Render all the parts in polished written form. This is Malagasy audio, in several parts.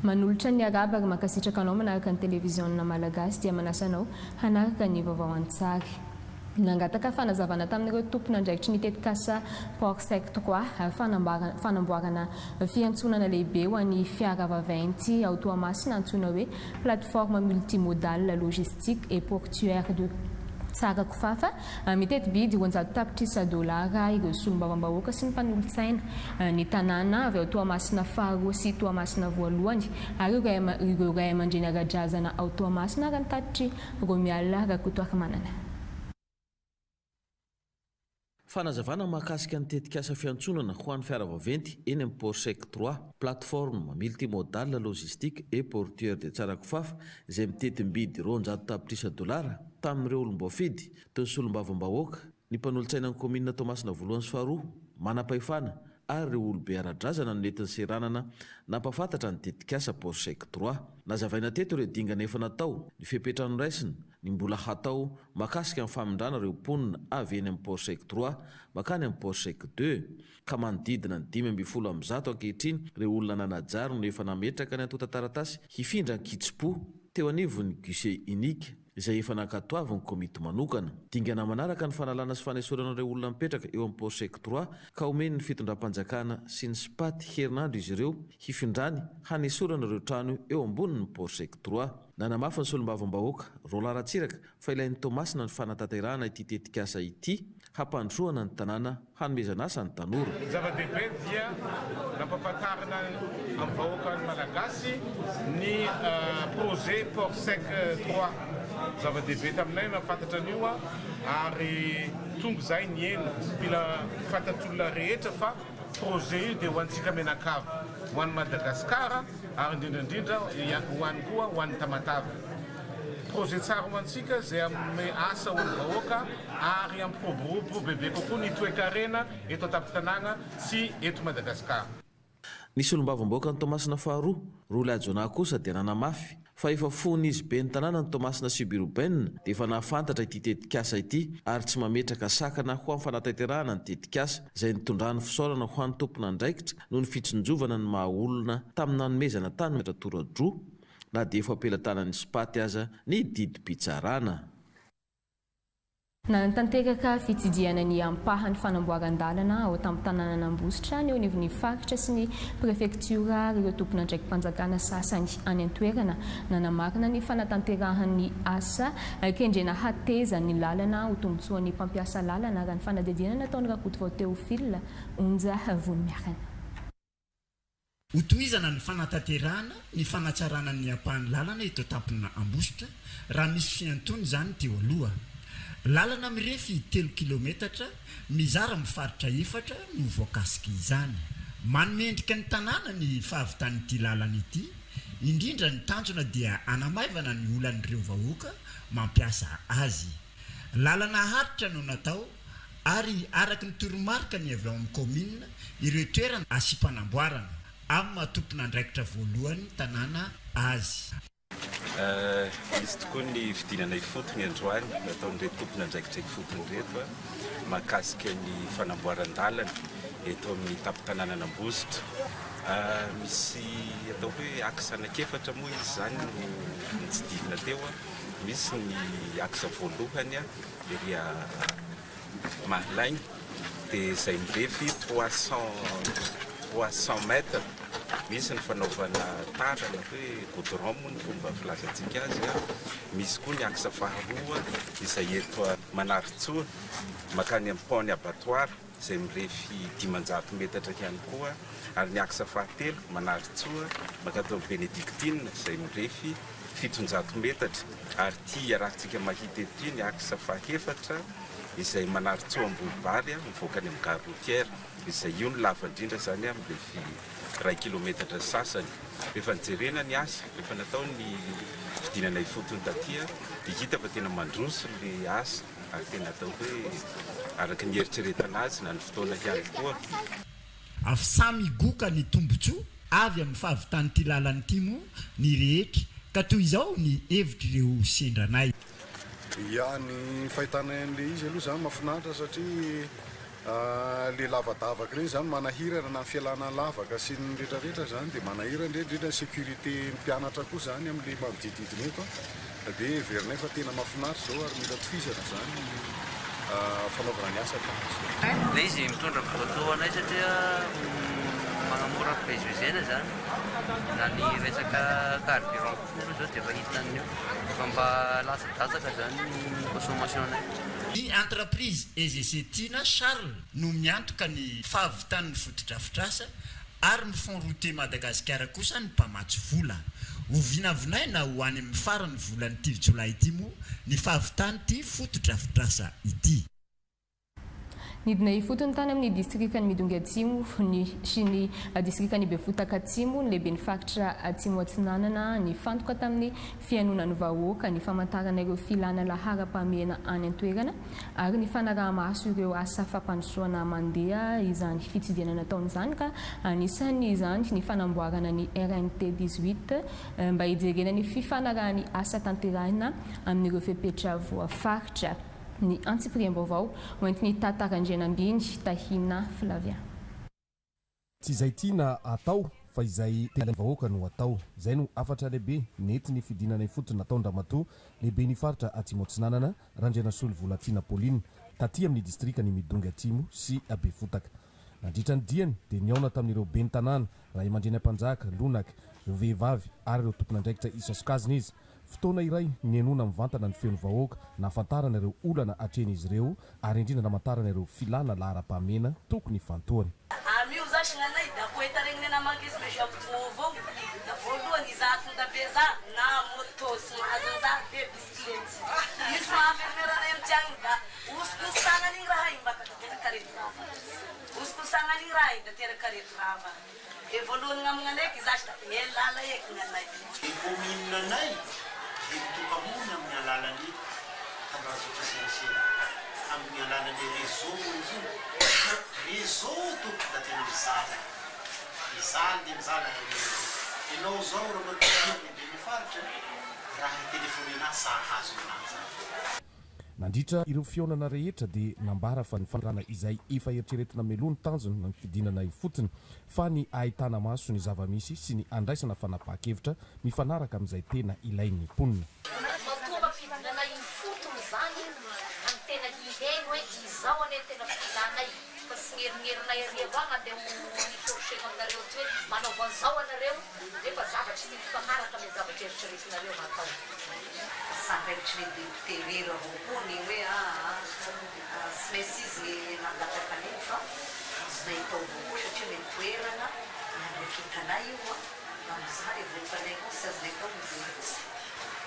Manolotra ny arahaba ary mankasitraka anao manaraka ny Televiziona Malagasy dia manasa anao hanaraka ny vaovao an-tsary. Nangataka fanazavana tamin'ireo tompon'andraikitry ny tetikasa Port Sec Trois, fanamboarana fiantsonana lehibe ho an'ny fiara vaventy ao Toamasina antsoina hoe Plateforme Multimodale Logistique et Portuaire de Tsarakofafa, miteti-bidy 200 tapitrisa dolara ireo solombavambahoaka sy ny mpanolotsaina ny tanàna avy ao Toamasina faharoa sy Toamasina voalohany ary ireo ray aman-dreny ara-drazana ao Toamasina raha ny tatitr'i Romial Rakotoarimanana. Fanazavana mahakasika ny tetikasa fiantsonana ho an'ny fiara vaventy eny amin'ny Port Sec Trois, Plateforme Multimodale Logistique et Portuaire de Tsarakofafa izay mitetim-bidy 200 tapitrisa dolara tamin'ireo olom-boafidy toy ny solombavambahoaka, ny mpanolotsainan'ny kaominina Toamasina voalohany sy faharoa, manam-pahefana ary ireo olobe ara-drazana no nentin'ny seranana nampahafantatra ny tetikasa Port Sec Trois. Nazavaina teto ireo dingana efa natao, ny fepetra noraisina, ny mbola hatao mahakasika ny famindrana ireo mponina avy eny amin'ny Port Sec Trois mankany amin'ny Port Sec Deux, ka manodidina ny 115 ankehitriny ireo olona nanajary no efa nametraka ny antontan-taratasy hifindra an-kitsim-po teo anivon'ny Guichet Unique izay efa nankatoavin'ny komity manokana. Dingana manaraka ny fanalana sy fanesorana ireo olona mipetraka eo amin'ny Port Sec Trois ka omen'ny fitondram-panjakana sy ny Spat herinandro izy ireo hifindrany hanesorana ireo trano eo ambonin'ny Port Sec Trois. Nanamafy ny solombavambahoaka, Roland Ratsiraka, fa ilain'i Toamasina ny fanatanterahana ity tetikasa ity hampandrosoana ny tanàna hanomezana asa ny tanora. Ny zava-dehibe dia nampahafantarina amin'ny vahoaka Malagasy ny projet Port Sec Trois. Zava-dehibe taminay nahafantatra an'io ary tonga izahay nihaino. Mila fantatr'olona rehetra fa projet io dia ho antsika mianakavy, ho an'i Madagasikara ary indrindra indrindra ho an'ny koa ho an'ny Tamatave. Projet tsara ho antsika izay hanome asa ho an'ny vahoaka ary hampiroborobo bebe kokoa ny toekarena eto an-tampon-tanàna sy eto Madagasikara. Ny solombavambahoakan'i Toamasina faharoa, Roliah Jonah kosa dia nanamafy fa efa fony izy ben'ny tanànan'i Toamasina suburbaine dia efa nahafantatra ity tetikasa ity ary tsy mametraka sakana ho amin'ny fanatanterahana ny tetikasa izay nitondrany fisaorana ho an'ny tompon'andraikitra noho ny fitsinjovana ny maha olona tamin'ny nanomezana tany tora-droa na dia efa am-pelatanan'ny Spat aza ny didim-pitsarana. Nanatanteraka fitsidihana ny ampahan'ny fanamboaran-dalana ao an-tampon-tanànan'Ambositra ny eo anivon'ny faritra sy ny prefektiora ary ireo tompon'andraiki-panjakana sasany any an-toerana nanamarina ny fanatanterahan'ny asa kendrena hateza ny lalana ho tombontsoan'ny mpampiasa lalana raha ny fanadihadiana nataon'i Rakotovao Théophile Onja Vonimiarana. Hotohizana ny fanatanterahana ny fanatsarana ny ampahan'ny lalana eto an-tampon'Ambositra raha misy fiantoana izany teo aloha. Lalana mirefy telo kilaometatra mizara amin'ny faritra efatra no voakasik'izany. Manome endrika ny tanàna ny fahavitan'ity lalana ity, indrindra ny tanjona dia hanamaivana ny olan'ireo vahoaka mampiasa azy. Lalana haharitra no natao ary araka ny toromarika ny avy ao amin'ny kaominina ireo toerana asiam-panamboarana, amin'ny maha tompon'andraikitra voalohan'ny tanàna azy. Nisy tokoa ny fidinana ifotony androany nataon'ireto tompon'andraikitra ifotony ireto mahakasika ny fanamboaran-dalana eto amin'ny tampon-tanànan'Ambositra. Misy atao hoe axe anankiefatra moa izy izany no notsidihina teo. Misy ny axe voalohany ery Mahalaigny dia izay mirefy 300 mètres. Misy ny fanaovana tara na hoe goudron moa ny fomba filazantsika azy. Misy koa ny axe faharoa izay eto Manarintsoa mankany amin'ny pont ny abattoir izay mirefy 500 metatra ihany koa ary ny axe fahatelo Manarintsoa mankato amin'ny Bénédictine izay mirefy 700 metatra ary ity iarahantsika mahita eto ity ny axe fahefatra izay Manarintsoa Ambohibary mivoaka any amin'ny gare routière izay io no lava indrindra izany mirefy iray kilometatra sy sasany. Rehefa nijerena ny asa, rehefa natao ny fidinana ifotony taty dia hita fa tena mandroso ilay asa ary tena atao hoe araka ny hieritreretana azy na ny fotoana ihany koa. Avy samy higoka ny tombontsoa avy amin'ny fahavitan'ity lalana ity moa ny rehetra ka toy izao ny hevitr'ireo sendra anay. Ya, ny fahitanay an'ilay izy aloha izany mahafinaritra satria. Le lavadavaka ireny zany manahirana na ny fialana lavaka sy ny rehetrarehetra zany dia manahirana indrindra indrindra ny sécurité mpianatra koa zany amin'le manodidididina eto dia heverinay fa tena mahafinaritra izao ary mila tohizana zany ny fanaovana ny asa tahaka izao. Le izy mitondra voatoa anay satria manamora fivezivezena zany na ny resaka carburant koa aloha zao dia efa hitan'ny eo fa mba latsa-datsaka zany ny consommation anay. Ny entreprise EGC Tiana Charles no miantoka ny fahavitan'ny fotodrafitrasa ary ny Fonds Routier Madagasikara kosa ny mpamatsy vola. Ho vinavinaina ho any amin'ny faran'ny volan'ity jolay ity moa ny fahavitan'ity fotodrafitrasa ity. Nidina ifotony tany amin'ny distrikan'i Midongy Atsimo ny sy ny distrikan'i Befotaka Atsimo ny lehiben'ny faritra Atsimo Atsinanana nifantoka tamin'ny fihainoana ny vahoaka, ny famantarana ireo filana laharam-pahamehana any an-toerana ary ny fanaraha-maso ireo asa fampandrosoana mandeha izany fitsidihana nataony izany ka anisan'izany ny fanamboarana ny RNT 18 mba hijerena ny fifanarahan'ny asa tanterahina amin'ireo fepetra voafaritra. Ny antsipiriam-baovao hoentin'i Tata Randrianambiny, Tahina Flavien. Tsy izay tiana atao fa izay tian'ny vahoaka no atao. Izay no hafatra lehibe nentin'ny fidinana ifotony nataon-dRamatoa Lehiben'ny Faritra Atsimo Atsinanana, Randrianasolo Volatiana Pauline, taty amin'ny distrikan'i Midongy Atsimo sy Befotaka. Nandritra ny diany dia nihaona tamin'ireo ben'ny tanàna, ray aman-dreny ampanjaka, lonaka, ireo vehivavy ary ireo tompon'andraikitra isan-sokajiny izy. Fotoana iray nihenoana mivantana ny feon'ny vahoaka, nahafantarana ireo olana atrehin'izy ireo ary indrindra namantarana ireo filàna laharam-pahamehana tokony hifantohana. Amio zasy gnanay da poeta regny nena mankizy me japonais avao da voalohany iza tonda be za na moto sy mahazo anza be bisikilety misy mahamerimera anay am tiagny da hosokososagnany igny raha igny baka da teraka arety lava hosokososagnany igny raha igny da teraka arety lava. Dia voalohany gnamigna eky zasy da elala eky gnanay. Ny kaominina anay dia mitoka-monina amin'ny alalan'ny tambajotra serasera, amin'ny alalan'ny réseau moa izy io, réseau tompoko da tena mizaly, mizaly dia mizaly ary ny réseau. Ianao izao ramatoa lehiben'ny faritra raha hi-telephone anah sahazo anah zany. Nandritra ireo fihaonana rehetra dia nambara fa ny fandrarana izay efa eritreretina mialoha ny tanjona ny fidinana ifotony fa ny ahitana maso ny zava-misy sy ny handraisana fanapahan-kevitra mifanaraka amin'izay tena ilain'ny mponina. Matoa mampidinana ifotony izany any tena hiheno hoe izao anie ny tena filanay fa tsy ngeringerina ery avao nandeha ho ni-forcer-na aminareo aty hoe manaova an'izao anareo nefa zavatra tsy mifanaraka amin'ilay zavatra eritreretinareo hatao. Tsy andraikitry ny député irery avao koa ny hoe aa tsy maintsy izy nangataka an'iny fa azonay atao avao koa satria ny toerana niandraiketanay io an, amin'izany avoakanay koa tsy azonay atao ny mijery fotsiny.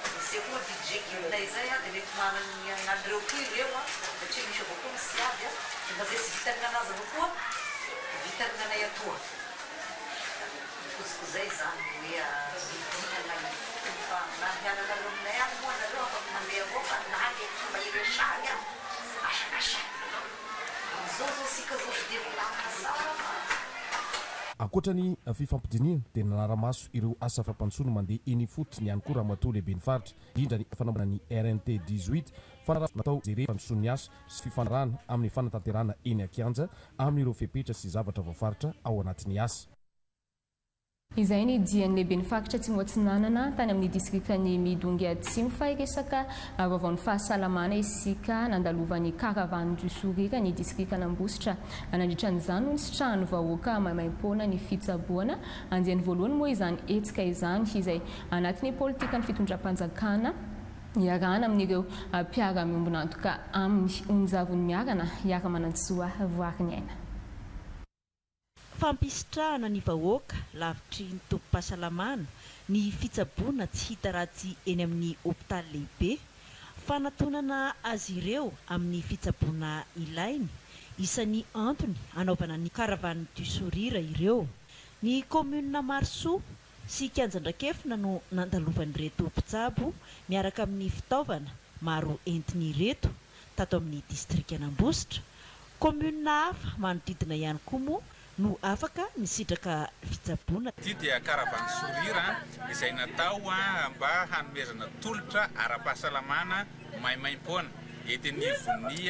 Misy koa budget kelinay izay an, dia mety manana an'ireo koa ireo an, satria misy avao koa ny tsy avy an, dia mba izay tsy vitan'ny nanazy avao koa vitan'ny nanay atoa. Kojakozay izany ny hoe midinana ifotony fa na miananareo aminay any moa nareo afaka mandeha avao fa na le fomba iresahany any asakasaka amizao zao sika zao tsy de milamina tsara fa. Ankoatra ny fifampidinihana dia nanara-maso ireo asa fampandrosoana mandeha eny ifotony ihany koa Ramatoa Lehiben'ny Faritra, indrindra ny fanamboarana ny RNT 18, fanarahana natao jerena fandrosoan'ny asa sy fifanarahana amin'ny fanatanterahana eny an-kianja amin'ireo fepetra sy zavatra voafaritra ao anatin'ny asa. Izay ny dian'ny lehiben'ny faritra Atsimo Atsinanana tany amin'ny distrikan'i Midongy Atsimo fa hiresaka vaovaon'ny fahasalamana isika nandalovan'ny caravane du sourire ny distrikan'Ambositra. Nandritra an'izany no nisitrahan'ny vahoaka maimaimpoana ny fitsaboana. Andiany voalohany moa izany hetsika izany izay anatin'ny politikan'ny fitondram-panjakana iarahana amin'ireo mpiara-miombon'antoka aminy. Onjavon'ny miarana hiara-manantsoa voariniaina. Fampisitrahana ny vahoaka lavitry ny tobim-pahasalamana ny fitsaboana tsy hita raha tsy eny amin'ny hopitaly lehibe. Fanatonana azy ireo amin'ny fitsaboana ilainy, isan'ny antony hanaovana ny Caravane du sourire ireo. Ny kaominina Marosoa sy Kianjandrakefina no nandalovan'ireto mpitsabo miaraka amin'ny fitaovana maro entiny ireto tato amin'ny distrikan'Ambositra. Kaominina hafa manodidina ihany koa moa no afaka nisitraka fitsaboana. Ity dia caravane sourire izay natao mba hanomezana tolotra ara-pahasalamana maimaimpoana. ety anivon'ny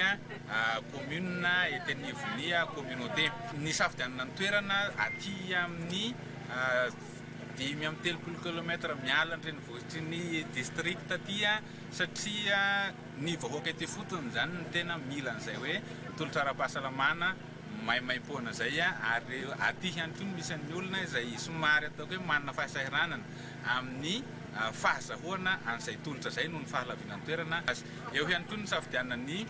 commune, ety anivon'ny communauté. Nisafidianana ny toerana aty amin'ny 35 kilomètre miala ny renivohitry ny district aty satria ny vahoaka ety ifotony izany no tena mila an'izay hoe tolotra ara-pahasalamana maimaimpoana izay ary aty ihany koa no misy an'ny olona izay somary ataoko hoe manana fahasahiranana amin'ny fahazahoana an'izay tolotra izay noho ny fahalavinan-toerana azy. Eo ihany koa ny nisafidianana ny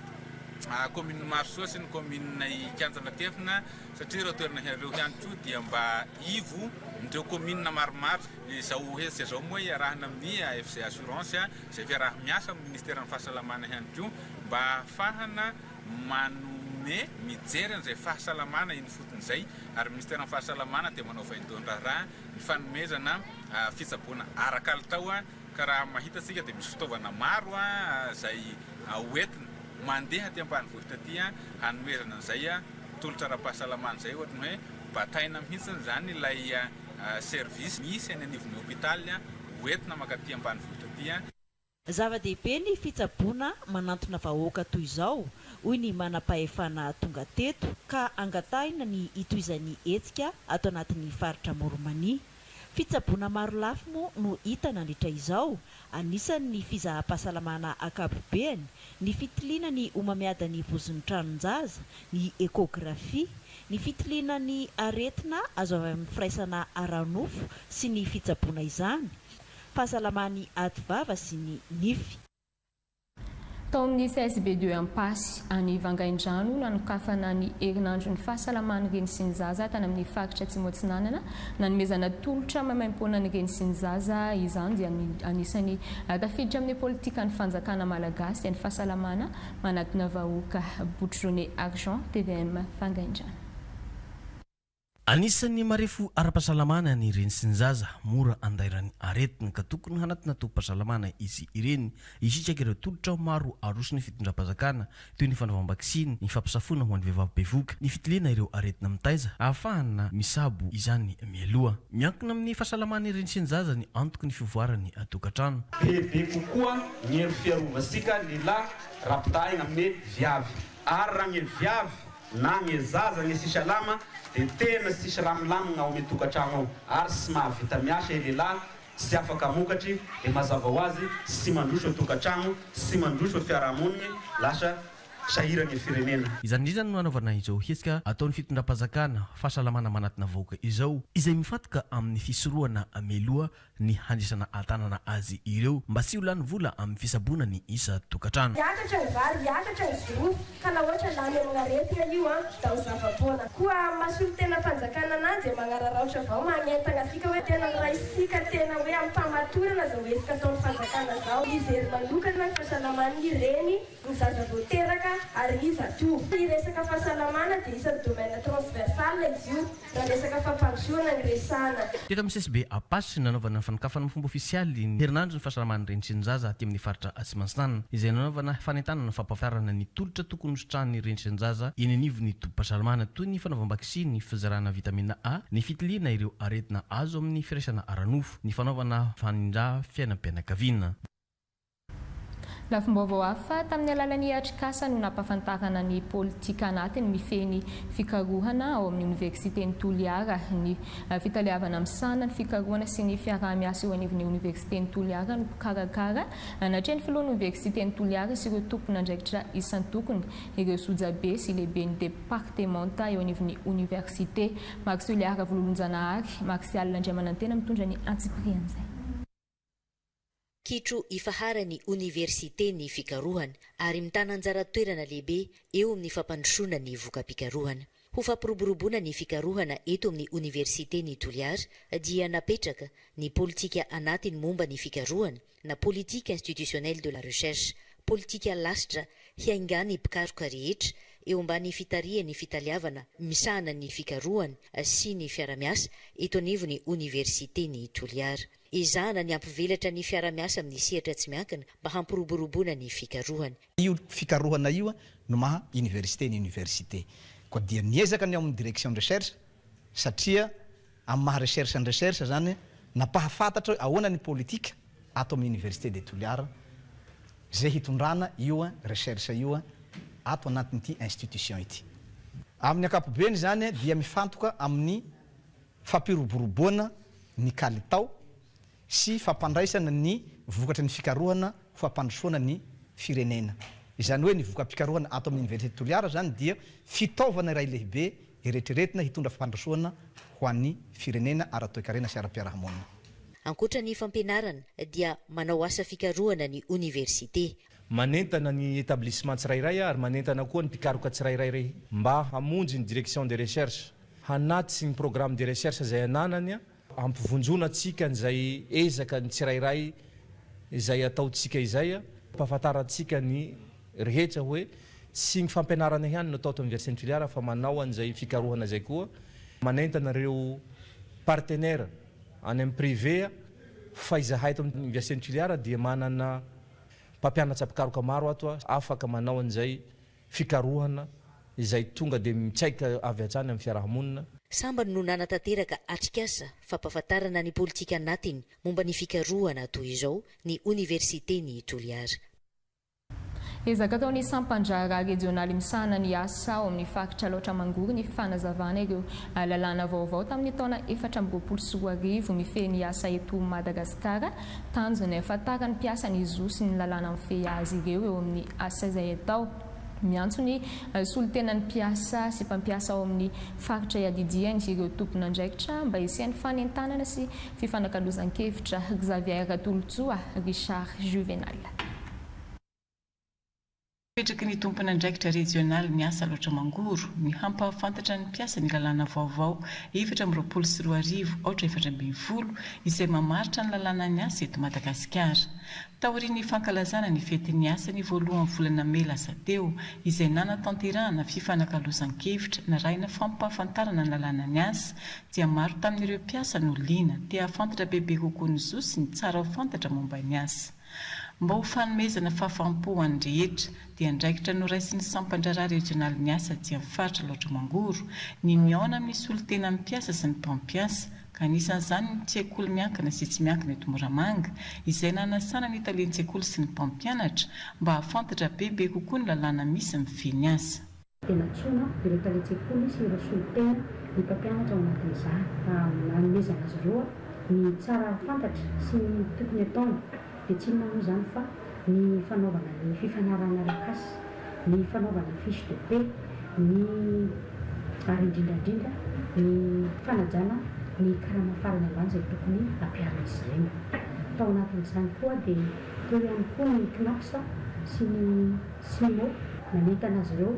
kaominin'i Marosoa sy ny kaominina Ikianja Matefina satria ireo toerana ireo ihany koa dia mba ivo n'ireo kaominina maromaro. Izao hetsika izao moa iarahana amin'ny AFC Assurance izay fiaraha-miasa amin'ny Ministeran'ny Fahasalamana ihany koa mba hahafahana manome, mijery an'izay fahasalamana eny ifotony izay ary ny Ministeran'ny Fahasalamana dia manao vaindohan-draharaha ny fanomezana fitsaboana ara-kalitao ka raha mahita isika dia misy fitaovana maro izay hoentina mandeha aty ambanivohitra aty hanomezana an'izay tolotra ara-pahasalamana izay, ohatry ny hoe bataina mihitsy izany ilay service misy any anivon'ny hopitaly hoentina mankaty ambanivohitra aty. Zava-dehibe ny fitsaboana manantona vahoaka toy izao, hoy ny manam-pahefana tonga teto, ka angatahina ny hitohizan'ny hetsika ato anatin'ny faritra Amoron'i-Mania. Fitsaboana maro lafy moa no hita nandritra izao, anisany ny fizaham-pahasalamana ankapobeany, ny fitiliana ny homamiadan'ny vozon'ny tranon-jaza, ny échographie, ny fitiliana ny aretina azo avy amin'ny firaisana ara-nofo sy ny fitsaboana izany, fahasalaman'ny ati vava sy ny nify. Tao amin'ny CSB ii Ampasy, any Vangaindrano, no nanokafana ny herinandron'ny fahasalaman'ny reny sy ny zaza tany amin'ny faritra Atsimo Atsinanana. Nanomezana tolotra maimaimpoana ny reny sy ny zaza izany dia anisan'ny tafiditra amin'ny politikan'ny fanjakana malagasy dia ny fahasalamana manatona vahoaka. Botrone Argent, tvm Vangaindrano. Anisan'ny marefo ara-pahasalamana ny reny sy ny zaza, mora andairan'ny aretina ka tokony hanatona tobim-pahasalamana izy ireny. Hisitraka ireo tolotra maro aroson'ny fitondram-panjakana toy ny fanaovam-baksiny, ny fampisafoana ho an'ny vehivavy bevohoka, ny fitiliana ireo aretina mitaiza ahafahana misabo izany mialoha. Miankina amin'ny fahasalaman'ny reny sy ny zaza ny antoky ny fivoaran'ny tokantrano. Bebe kokoa ny hery fiarovantsika lehilahy raha ampitahaigna amin'ny viavy. Ary raha ny viavy Na gne zaza gne sy salama de tena sisy raha milamigna ao ame tokatragno ao ary sy mahavita miasa e lehilahy sy afaka hamokatry de mazava ho azy sy mandroso e tokatragno sy mandroso e fiarahamonigny lasa sahiragna e firenena. Izany indrindra no nanaovana izao hetsika ataon'ny fitondram-panjakana fahasalamana manatona vahoaka izao, izay mifantoka amin'ny fisorohana mialoha ny handraisana an-tanana azy ireo mba tsy ho lany vola amin'ny fisaboana ny isan-tokantrano. Hiakatra ny vary, hiakatra ny jirofo, ka la ohatra lany amin'aretina io an, da ho zava-poana. Koa amin'ny maha solontenam-panjakana anah dia magnararaotra avao magnentagna antsika hoe tena raisika tena hoe am-pahamatorana zao hetsika ataon'ny fanjakana zao. Hijery manokana ny fahasalaman'ny reny, ny zaza vao teraka ary ny zatovo. Ny resaka fahasalamana dia isan'ny domaine transversal izy io. Raha resaka fampandrosoana ny resahana. Teto amin'ny CSB Ampass no nanaovana ny fanokafana amin'ny fomba ofisialy ny herinandron'ny fahasalaman'ny reny sy ny zaza aty amin'ny faritra Atsimo Atsinanana, izay nanaovana fanentanana fampahafantarana ny tolotra tokony hositrahan'ny reny sy ny zaza eny anivon'ny tobim-pahasalamana toy ny fanaovam-baksiny, ny fizarana vitamine A, ny fitiliana ireo aretina azo amin'ny firaisana ara-nofo, ny fanaovana fanindra fiainam-pianakaviana. Lafim-baovao hafa, tamin'ny alalan'ny atrikasa no nampahafantarana ny politika anatiny mifehy ny fikarohana ao amin'ny Oniversiten'i Toliara. Ny fitaleavana misahana ny fikarohana sy ny fiaraha-miasa eo anivon'ny Oniversiten'i Toliara no mpikarakara. Natrehin'ny filohan'ny Oniversiten'i Toliara sy ireo tompon'andraikitra isan-tokony, ireo sojabe sy lehiben'ny departemanta eo anivon'ny Oniversite. Max Toliara Vololonjanahary, Martial Andriamanantena mitondra ny antsipirian'izay. Kitro ifaharan'ny oniversite ny fikarohana ary mitana anjara toerana lehibe eo amin'ny fampandrosoana ny voka-pikarohana. Ho fampiroboroboana ny fikarohana eto amin'ny oniversiten'i Toliara dia napetraka ny politika anatiny momba ny fikarohana na politique institutionnelle de la recherche, politika lasitra hiaingan'ny mpikaroka rehetra eo ambany fitarihan'ny fitaleavana misahana ny fikarohana sy ny fiara-miasa eto anivon'ny oniversiten'i Toliara. Ezahana ny hampivelatra ny fiara-miasa amin'ny sehatra tsy miankina mba hampiroboroboana ny fikarohana. Io fikarohana io no maha université ny université. Koa dia niezaka ny ao amin'ny direction de recherche satria amin'ny maha recherche ny recherche zany nampahafantatra hoe ahoana ny politique ato amin'ny université de Toliara. izay hitondrana io recherche io ato anatin'ity institution ity. Amin'ny ankapobeny izany dia mifantoka amin'ny fampiroboroboana ny kalitao sy fampandraisana ny vokatry ny fikarohana ho fampandrosoana ny firenena. Izany hoe ny voka-pikarohana ato amin'ny Oniversite Toliara izany dia fitaovana iray lehibe eretreretina hitondra fampandrosoana ho an'ny firenena ara-toekarena sy ara-piarahamonina. Ankoatra ny fampianarana dia manao asa fikarohana ny oniversite. Manentana ny établissement tsirairay ary manentana koa ny mpikaroka tsirairay mba hamonjy ny direction de recherche, hanatsy ny programme de recherche izay ananany Hampivonjona antsika an'izay ezaka ny tsirairay izay ataontsika izay, hampahafantarantsika ny rehetra hoe tsy ny fampianarana ihany no atao ato Oniversiten'i Toliara fa manao an'izay fikarohana izay koa. Manentana ireo partenaires any amin'ny privé fa izahay ato amin'ny Oniversiten'i Toliara dia manana mpampianatra mpikaroka maro ato afaka manao an'izay fikarohana izay tonga dia mitsaika avy hatrany amin'ny fiarahamonina. Sambany no nanatanteraka atrikasa fampahafantarana ny politika anatiny momba ny fikarohana toy izao ny Oniversiten'i Toliara. Ezaka ataon'ny sampan-draharaha rejionaly misahana ny asa ao amin'ny faritra Alaotra Mangoro ny fanazavana ireo lalàna vaovao tamin'ny taona 2024 mifehy ny asa eto Madagasikara. Tanjona ny hahafantaran'ny mpiasa ny zo sy ny lalàna mifehy azy ireo eo amin'ny asa izay atao. Miantso ny solontenan'ny mpiasa sy mpampiasa ao amin'ny faritra iadidiany ireo tompon'andraikitra mba hisian'ny fanentanana sy fifanakalozan-kevitra. Xavier Ratolotsoa, Richard Juvenal. Napetraky ny tompon'andraikitra rejionaly ny asa Alaotra Mangoro ny hampahafantatra ny mpiasa ny lalàna vaovao 2024 aotra 14 izay mamaritra ny lalànan'ny asa eto Madagasikara. Taorian'ny fankalazana ny fetin'ny asa ny voalohan'ny volana mey lasa teo izay nanatanterahana fifanakalozan-kevitra narahina fampahafantarana ny lalànan'ny asa dia maro tamin'ireo mpiasa no liana te hahafantatra bebe kokoa ny zo sy ny tsara ho fantatra momba ny asa. Mba ho fanomezana fahafaham-po ho an'ny rehetra, dia andraikitra noraisin'ny sampan-draharaha rejionalin'ny asa aty amin'ny faritra Alaotra Mangoro ny mihaona amin'ny solontenan'ny mpiasa sy ny mpampiasa, ka anisan'izany ny tsekoly miankina sy tsy miankina eto Moramanga, izay nanasana ny talen-tsekoly sy ny mpampianatra mba hahafantatra bebe kokoa ny lalàna misy mifehy ny asa. Dia nantsoina ireo talen-tsekoly sy ireo solontena ny mpampianatra ao anatin'izany nanomezana azy ireo ny tsara fantatra sy ny tokony ataony dia tsy inona moa izany fa ny fanaovana ny fifanarahana arak'asa, ny fanaovana ny fiche de paie, ny ary indrindra indrindra ny fanajana ny karama farany ambany izay tokony hampiharin'izy ireny. Tao anatin'izany koa dia teo ihany koa ny Cnaps sy ny Simo, nanentana azy ireo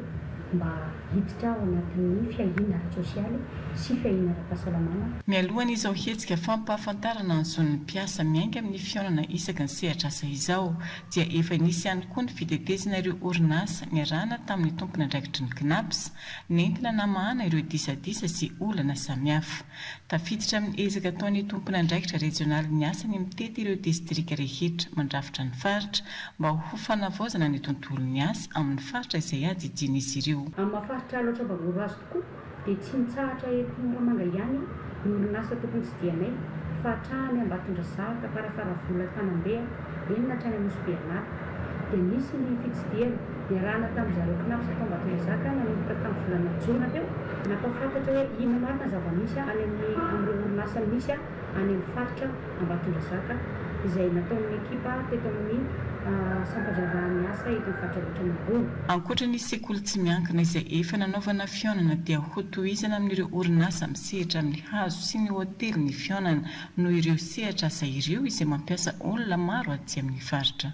mba hiditra ao anatin'ny fiahiana ara-tsosialy sy fiahiana ara-pahasalamana. Mialohan'izao hetsika fampahafantarana ny zon'ny mpiasa miainga amin'ny fihaonana isaky ny sehatr'asa izao dia efa nisy ihany koa ny fitetezana ireo orinasa niarahana tamin'ny tompon'andraikitry ny Cnaps nentina namahana ireo disadisa sy olana samihafa. Tafiditra amin'ny ezaka ataon'ny tompon'andraikitra rejionalin'ny asa ny mitety ireo distrika rehetra mandrafitra ny faritra mba ho fanavaozana ny tontolon'ny asa amin'ny faritra izay adidian'izy ireo. Amin'ny maha faritra Alaotra Mangoro azy tokoa dia tsy mitsahatra eto Moramanga ihany ny orinasa tokony tsidihanay fa hatrany Ambatondrazaka, Amparafaravola, Tanambe, eny na hatrany Anosibe An'ala. Dia nisy ny fitsidihana niarahana tamin-dry zareo Cnaps tao Ambatondrazaka nanomboka tamin'ny volana jona teo. Nampahafantatra hoe inona marina ny zava-misy any amin'ny amin'ireo orinasa misy any amin'ny faritra Ambatondrazaka izay nataon'ny ekipa teto amin'ny sampan-draharahan'ny asa eto amin'ny faritra Alaotra Mangoro. Ankoatra ny sekoly tsy miankina izay efa nanaovana fihaonana dia hotohizana amin'ireo orinasa misehatra amin'ny hazo sy ny hotely ny fihaonana noho ireo sehatr'asa ireo izay mampiasa olona maro aty amin'ny faritra.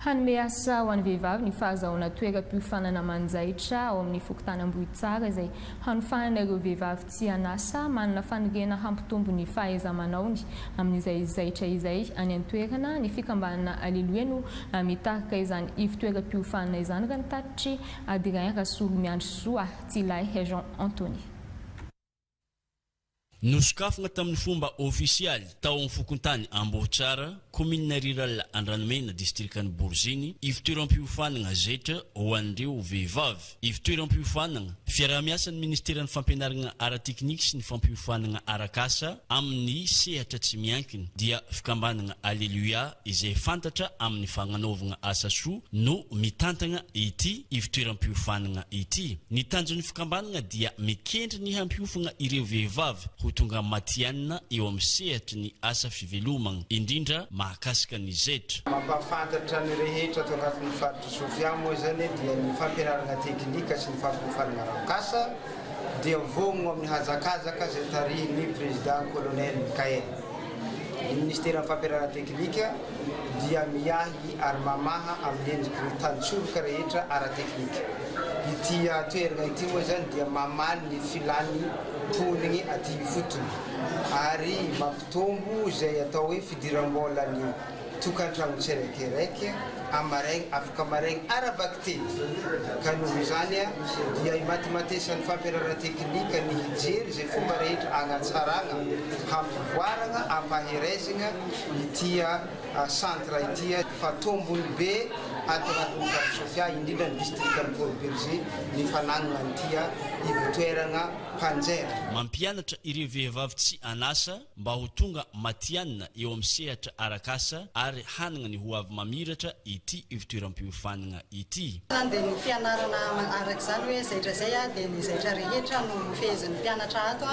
Hanome asa ho an'ny vehivavy ny fahazahoana toeram-piofanana manjaitra ao amin'ny fokontany Ambohitsara izay hanofanana ireo vehivavy tsy an'asa manana faniriana hampitombo ny fahaiza-manaony amin'izay zaitra izay any an-toerana. Ny fikambanana Aleloia no mitarika izany ivo-toeram-piofanana izany raha ny tatitr'i Adrien Rasolomiandrisoa Tsilahy Jean Anthony. Nosokafina tamin'ny fomba ofisialy tao amin'ny fokontany Ambohitsara, kaominina rurale Andranomena, distrikan'i Boriziny, ivontoeram-piofanana zaitra ho an'ireo vehivavy. Ivontoeram-piofanana, fiaraha-miasan'ny Ministeran'ny Fampianarana ara-teknika sy ny Fampiofanana arak'asa amin'ny sehatra tsy miankina, dia fikambanana Aleluia izay fantatra amin'ny fagnanaovana asa soa no mitantana ity ivontoeram-piofanana ity. Ny tanjon'ny fikambanana dia mikendry ny hampiofana ireo vehivavy ho tonga matihanina eo amin'ny sehatry ny asa fivelomana, indrindra mahakasika ny zetra. Mampahafantatra ny rehetra ato anatin'ny faritr'i Sofia moa izany dia ny fampianarana teknika sy ny fampiofanana arak'asa dia vonona amin'ny hazakazaka izay tarihin'ny Président Colonel Mickaël. Ny Minisiteran'ny Fampianarana Teknika dia miahy ary mamaha amin'ny endriky ny tantsoroka rehetra ara-teknika. Ity toerana ity moa izany dia mamaly ny filan'ny mponigny aty ifotony ary mampitombo izay atao hoe fidiram-bolan'ny tokantragno tsiraikiraiky amaraigny afaka maraigny ara-bakiteny ka noho izany dia imatimatesan'ny fampianarana teknika ny hijery izay fomba rehetra agnatsaragna, hampivoaragna, ampaherezigna ity centre ity fa tombony be ato anatin'ny faritra Sofia indrindra ny distrikan'i Port Bergé ny fanagnana an'ity ivotoeragna mpanjera. Mampianatra ireo vehivavy tsy an'asa mba ho tonga matihanina eo amin'ny sehatra arak'asa ary hanana ny hoavy mamiratra ity ivontoeram-piofanana ity. Izany dia ny fianarana araka izany hoe zaitra izay dia ny zaitra rehetra no fehezin'ny mpianatra ato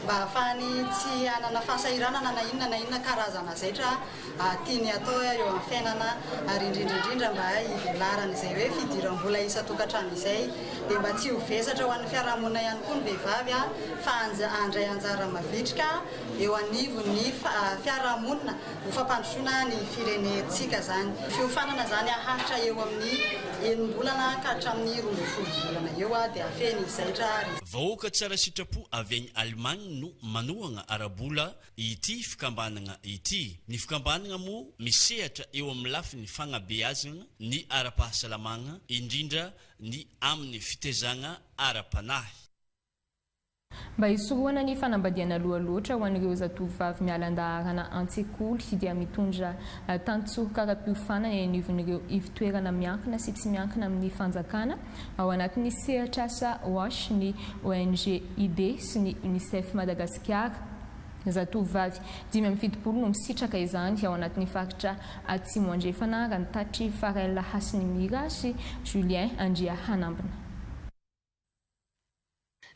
mba hahafahany tsy hanana fahasahiranana na inona na inona karazana zaitra tiany hatao eo amin'ny fiainana ary indrindra indrindra mba hivelaran'izay hoe fidiram-bola isan-tokantrano izay dia mba tsy ho vesatra ho an'ny fiarahamonina ihany koa ny vehivavy fa handray anjara mavitrika eo anivon'ny fiarahamonina ho fampandrosoana ny firenentsika izany. Fiofanana izany haharitra eo amin'ny enim-bolana ka hatramin'ny 12 volana eo dia hafehy ny zaitra ary. Vahoaka tsara sitrapo avy any Allemagne no manohana ara-bola ity fikambanana ity. Ny fikambanana moa misehatra eo amin'ny lafiny fagnabeazana ny ara-pahasalamagna, indrindra ny amin'ny fitaizagna ara-panahy. Mba hisorohana ny fanambadiana aloha loatra ho an'ireo zatovovavy miala an-daharana an-tsekoly dia mitondra tantsoroka ara-piofanana eny anivon'ireo ivon-toerana miankina sy tsy miankina amin'ny fanjakana ao anatin'ny sehatr'asa WASH ny ONG ID sy ny Unicef Madagasikara. Zatovovavy 75 no misitraka izany ao anatin'ny faritra Atsimo Andrefana raha ny tatitr'i Farel Hasinimira sy Julien Andriahanambina.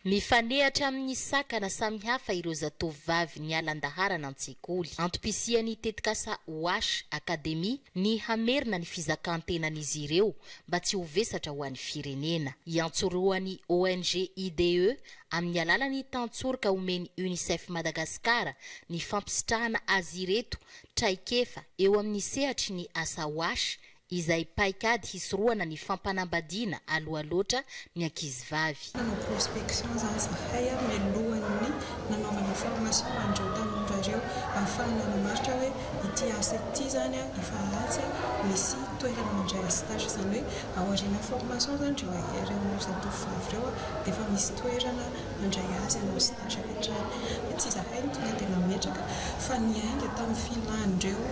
Mifanehatra amin'ny sakana samihafa ireo zatovovavy niala an-daharana an-tsekoly. Antom-pisian'ny tetikasa Wash Academy ny hamerina ny fizakan-tenan'izy ireo mba tsy ho vesatra ho an'ny firenena. Iantsorohan'ny ONG IDE amin'ny alalan'ny tantsoroka omen'ny Unicef Madagascar ny fampisitrahana azy ireto traikefa eo amin'ny sehatry ny asa Wash izay paikady hisorohana ny fampanambadiana aloha loatra ny ankizivavy. Nanao prospection izany izahay mialohan'ny nanaovana formation an'ireo tanora ireo ahafahana namaritra hoe ity asa ity izany efa atsy misy toerana mandray azy stage izany hoe aorian'ny formation izany ireo ireo zatovovavy ireo dia efa misy toerana mandray azy hanao stage avy hatrany. Tsy izahay no tonga dia nametraka fa niainga tamin'ny filan'ireo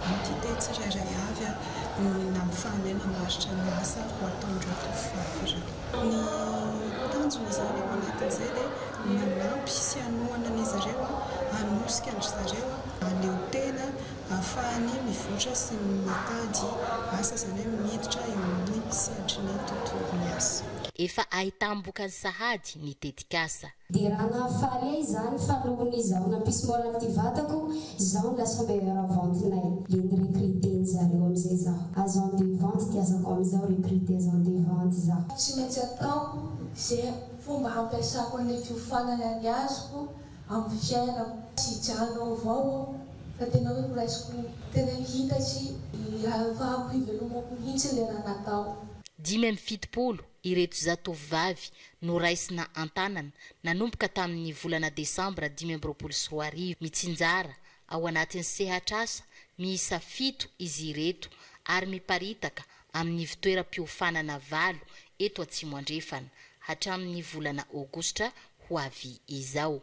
entité tsirairay avy no nahafahanay namaritra ny asa ho ataon'ireo tovovavy ireo. Ny tanjona izany ao anatin'izay dia manampy sy hanohana an'izy ireo, hanosika an-dry zareo hahaleo tena ahafahany mivoatra sy mitady asa, izany hoe miditra eo amin'ny sehatry ny tontolon'ny asa. Efa ahitam-bokany sahady ny tetikasa. Dia raha nahafaly ahy izany fa noho ny izaho nampisy moral ty vatako, izaho no lasa meilleur vente-nay. Le ni-recruter-ny zareo amizay zaho. Agent de vente ty asako amizao, recruter agent de vente zaho. Tsy maintsy ataoko izay fomba hampiasako an'ilay fiofanana niazoko amin'ny fiainako. Tsy hijanona ao avao aho fa tena hoe horaisiko tena hita sy hahafahako hivelomako mihitsy ilay raha natao. 75 ireto zatovovavy noraisina an-tanana nanomboka tamin'ny volana desambra 2025. Mitsinjara ao anatin'ny sehatr'asa miisa fito izy ireto ary miparitaka amin'ny ivontoeram-piofanana valo eto Atsimo Andrefana hatramin'ny volana aogositra ho avy izao.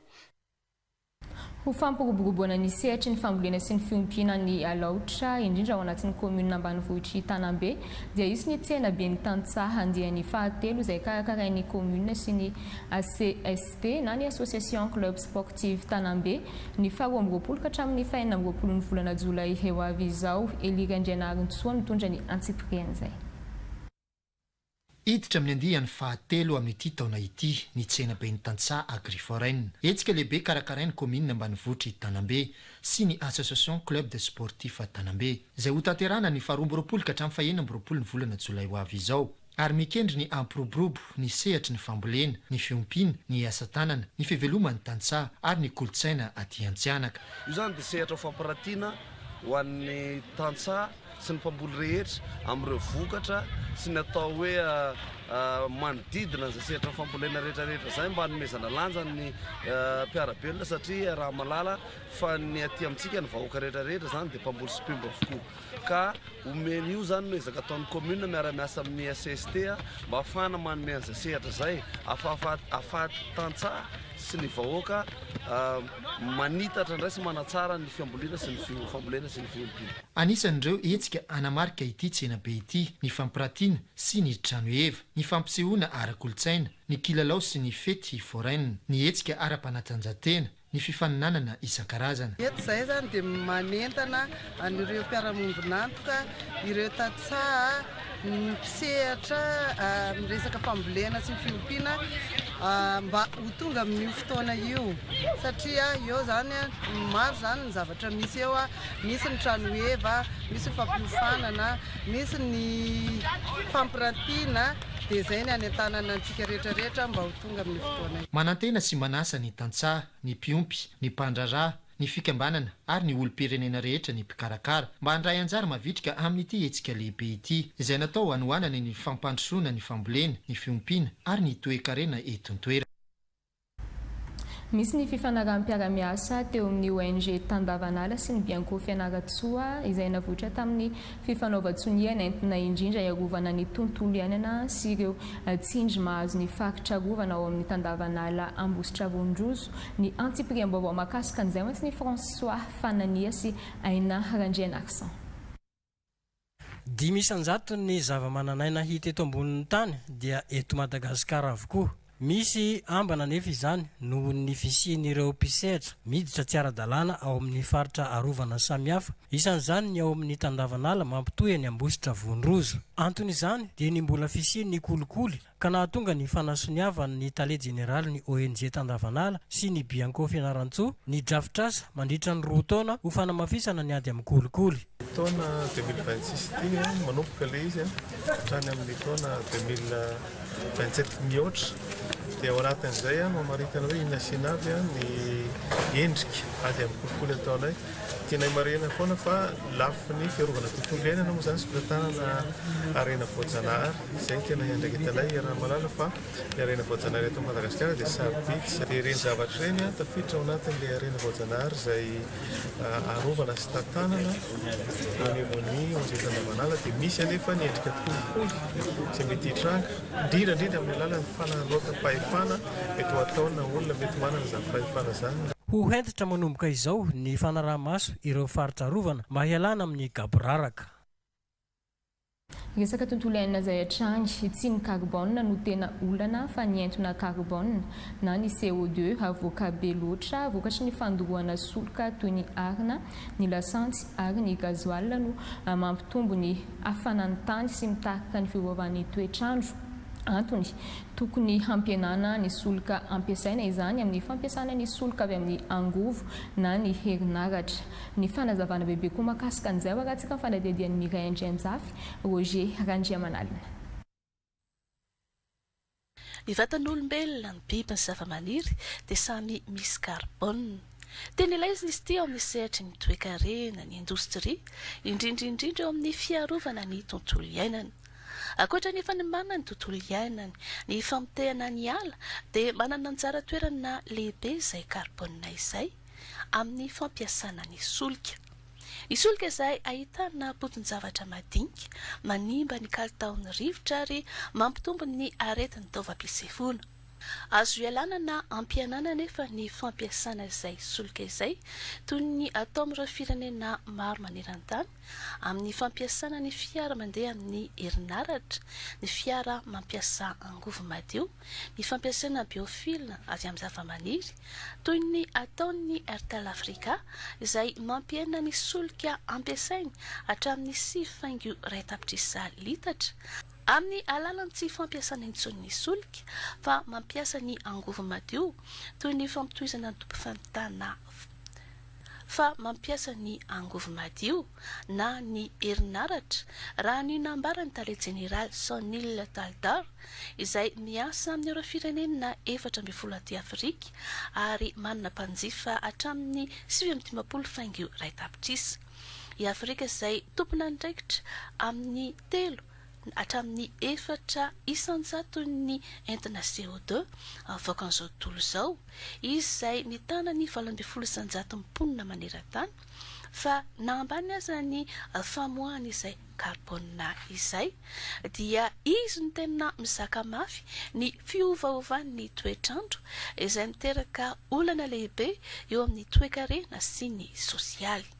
Ho fampiroboroboana ny sehatry ny fambolena sy ny fiompiana any Alaotra, indrindra ao anatin'ny kaominina ambanivohitr'i Tanambe, dia hisy ny tsenaben'ny tantsaha andiany fahatelo izay karakarain'ny kaominina sy ny ACST na ny Association Club Sportive Tanambe, ny faharoa amby 20 ka hatramin'ny fahenina amby 20 ny volana jolay ho avy izao. Elia Randrianarintsoa mitondra ny antsipirian'izay. Hiditra amin'ny andiany fahatelo amin'ity taona ity ny tsenaben'ny tantsaha Agriforaine. Hetsika lehibe karakarain'ny kaominina ambanivohitr'i Tanambe sy ny Association Club de Sportif Tanambe, izay hotanterahana ny faha 22 ka hatramin'ny faha 26 ny volana jolay ho avy izao, ary mikendry ny hampiroborobo ny sehatry ny fambolena, ny fiompiana, ny asa tanana, ny fiveloman'ny tantsaha ary ny kolontsaina aty Antsihanaka. Io izany dia sehatra ho fampiratiana ho an'ny tantsaha sy ny mpamboly rehetra amin'ireo vokatra sy ny atao hoe manodidina izay sehatra fambolena rehetra rehetra izay mba hanomezana lanja ny mpiara-belona satria raha mahalala fa ny aty amintsika ny vahoaka rehetra rehetra izany dia mpamboly sy mpiompy avokoa ka omena io izany no ezaka ataon'ny commune miara-miasa amin'ny SCST mba hahafahana manome an'izay sehatra izay ahafaha tantsaha sy ny vahoaka manitatra indray sy manatsara ny fiambolena sy ny fambolena sy ny fiompiana. Anisan'ireo hetsika hanamarika ity tsenabe ity ny fampiratiana sy ny trano heva, ny fampisehoana ara-kolontsaina, ny kilalao sy ny fety foraine, ny hetsika ara-panatanjahantena, ny fifaninanana isan-karazana. Eto izahay izany dia manentana an'ireo mpiara-miombon'antoka, ireo tantsaha, ny mpisehatra amin'ny resaka fambolena sy ny fiompiana mba ho tonga amin'io fotoana io satria eo izany maro izany ny zavatra misy eo, misy ny trano heva, misy ny fampiofanana, misy ny fampirantiana dia izay ny hanentanana antsika rehetra rehetra mba ho tonga amin'io fotoana io. Manantena sy manasa ny tantsaha, ny mpiompy, ny mpandraharaha, ny fikambanana ary ny olom-pirenena rehetra ny mpikarakara mba handray anjara mavitrika amin'ity hetsika lehibe ity, izay natao hanohanana ny fampandrosoana ny fambolena, ny fiompiana ary ny toekarena eto an-toerana. Misy ny fifanaraham-piarahamiasa teo amin'ny ONG Tandavanala sy ny Bianco Fianarantsoa izay navoitra tamin'ny fifanaovan-tsonia nentina indrindra hiarovana ny tontolo iainana sy ireo tsindry mahazo ny faritra arovana ao amin'ny Tandavanala Ambositra Vondrozo. Ny antsipiriam-baovao mahakasika an'izay mantsy ny François Fanania sy Aina Randrianarison. 5% ny zava-manan'aina hita eto ambonin'ny tany dia eto Madagasikara avokoa. Misy ambana anefa izany noho ny fisian'ireo mpisehatra miditra tsy ara-dalàna ao amin'ny faritra arovana samihafa, isan'izany ny ao amin'ny Tandavanala mampitohy an'i Ambositra Vondrozo. Anton'izany dia ny mbola fisian'ny kolikoly ka nahatonga ny fanasoniavan'ny tale jeneralin'ny ONG Tandavanala sy ny Bianco Fianarantsoa ny drafitrasa mandritra ny roa taona ho fanamafisana ny ady amin'ny kolikoly. Taona 2026 ity manomboka ilay izy hatrany amin'ny taona 2027 mihoatra dia ao anatin'izay no hamaritana hoe inona sy inona avy ny endrika ady amin'ny kolikoly ataonay. Tianay marihina foana fa lafiny fiarovana tontolo iainana moa izany sy fitantanana harena voajanahary. Izay no tena iandraiketanay iaraha-mahalala fa ny harena voajanahary eto Madagasikara dia sarobidy. Dia ireny zavatra ireny tafiditra ao anatin'ilay harena voajanahary izay arovana sy tantanana eo anivon'ny ONG Tandavanala. Dia misy anefa ny endrika kolikoly izay mety hitranga, indrindra indrindra amin'ny alalan'ny fanararaotam-pahefana mety ho ataona olona mety manana izany fahefana izany. Ho hentitra manomboka izao ny fanaraha-maso ireo faritra arovana mba hialana amin'ny gaboraraka. Resaka tontolo iainana izay hatrany, tsy ny carbone no tena olana fa ny entona carbone na ny CO2 avoaka be loatra vokatry ny fandoroana solika toy ny arina, ny lasantsy ary ny gasoil no mampitombo ny hafanan'ny tany sy mitarika ny fiovaovan'ny toetr'andro. Antony, tokony hampihenana ny solika ampiasaina izany amin'ny fampiasana ny solika avy amin'ny angovo na ny herinaratra. Ny fanazavana bebe koa mahakasika an'izay ho arahantsika ny fanadihadian'i Mireille Andrianjafy, Roger Randriamanalina. Ny vatan'olombelona, ny biby, ny zavamaniry dia samy misy karbônina. Tena ilaina izy ity eo amin'ny sehatry ny toekarena, ny indostria, indrindra indrindra eo amin'ny fiarovana ny tontolo iainana. Ankoatra ny fanimbana ny tontolo iainana, ny famotehana ny ala dia manana anjara toerana lehibe izay karbônina izay. amin'ny fampiasana ny solika. Ny solika izay ahitana potin-javatra madinika manimba ny kalitaon'ny rivotra ary mampitombo ny aretin'ny taovam-pisefoana. Azo ialana na ampihenana anefa ny fampiasana izay solika izay, toy ny atao amin'ireo firenena maro maneran-tany, amin'ny fampiasana ny fiara mandeha amin'ny herinaratra, ny fiara mampiasa angovo madio, ny fampiasana biofuel avy amin'ny zavamaniry, toy ny ataon'ny Airtel Africa izay mampihena ny solika ampiasainy hatramin'ny 9,1 tapitrisa litatra, Amin'ny alalan'ny tsy fampiasana intsony ny solika fa mampiasa ny angovo madio toy ny fampitohizana ny toby-fanontana fa mampiasa ny angovo madio na ny herinaratra, raha ny nambaran'ny tale jeneraly Sunil Taldar izay miasa amin'ireo firenena 14 aty Afrika ary manana mpanjifa hatramin'ny 59 faingo iray tapitrisa. I Afrika izay tompon'andraikitra amin'ny telo hatramin'ny 4 isan-jaton'ny entona CO2 avoakan'izao tontolo izao, izy izay mitana ny 18 isan-jaton'ny mponina maneran-tany, fa na ambany aza ny famoahana izay karbônina izay, dia izy no tena mizaka mafy ny fiovaovan'ny toetr'andro izay miteraka olana lehibe eo amin'ny toekarena sy ny sosialy.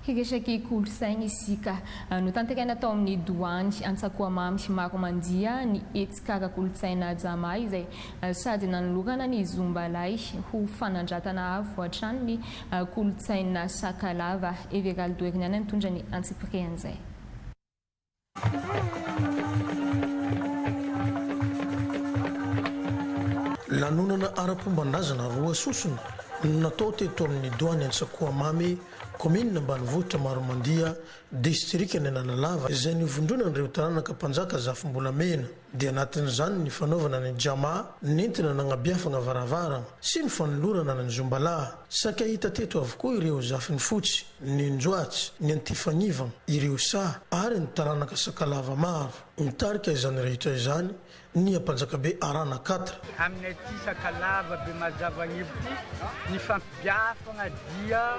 Hiresaky kolontsaina isika. Notanterahina tao amin'ny doany Antsakoamamy Maromandia ny hetsika ara-kolontsaina Jama izay sady nanolorana ny Zombalahy ho fanandratana avo hatrany ny kolontsaina Sakalava. Everaldo Heriniaina nitondra ny antsipirian'izay. Lanonana ara-pomban-drazana roa sosona no natao teto amin'ny doany Antsakoamamy, kaominina ambanivohitra Maromandia, distrikan'i Analalava, izay nivondronan'ireo taranaka mpanjaka Zafimbolamena. Dia anatin'izany ny fanaovana ny Jama nentina nagnabiafagna varavaragna sy ny fanolorana ny Zombalaha. Saika hita teto avokoa ireo Zafinifotsy, ny Njoatsy, ny Antifagnivagna, ireo Saha ary ny taranaka Sakalava maro. Nitarika izany rehetra izany ny Ampanjakabe Arana Quatre. Aminay aty Sakalava Bemazava Agnivo ty, ny fampibiafagna dia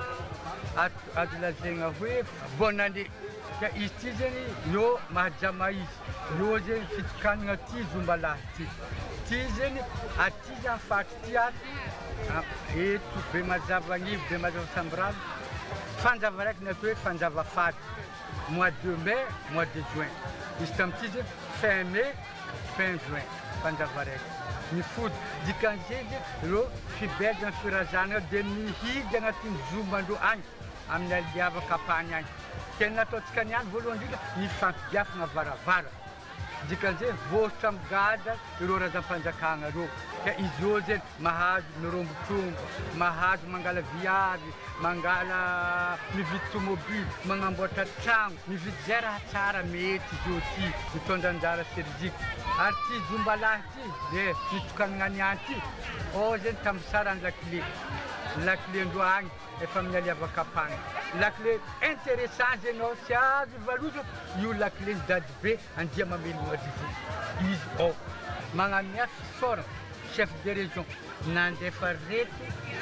azo lazaigna hoe bonne année. Ka izy ty zegny eo mahajama izy, eo zegny fitokanagna ty zombalahy ty, ty zegny aty zany faritry ty ato eto Bemazava Agnivo, Bemazava Sambirano, fanjava raiky ny atao hoe fanjava faty, mois de mai, mois de juin, izy tamin'ity zegny fin mai, fin juin, fanjava raiky, mifody, dikan'izay zegny ireo fibeazana firazanana de mihidy agnatin'ny zombandreo agny amin'ny aliava kapany agny. Tena nataontsika niany voalohany indrindra ny fampidiafana varavara. Dikan'izay voahosotra amin'ny gadra ireo razam-panjakana ireo. Ka izy ireo zegny mahazo mirombotrombo, mahazo mangala viavy, mangala mividy tomobily, magnamboatra tragno, mividy zay raha tsara mety izy io ty, mitondra anjara serizika. Ary ty jombalahy ty ze nitokanagna niany ty, ao zegny tambosarany lakile, lakile-ndreo agny. Efa amin'ny aliavakapana. Lakile interessant zegny ao tsy azo ivalozana io lakile ny dadibe Andriamamelonarivo izy ao. Magnamia fisaorana chef de région nandefa reto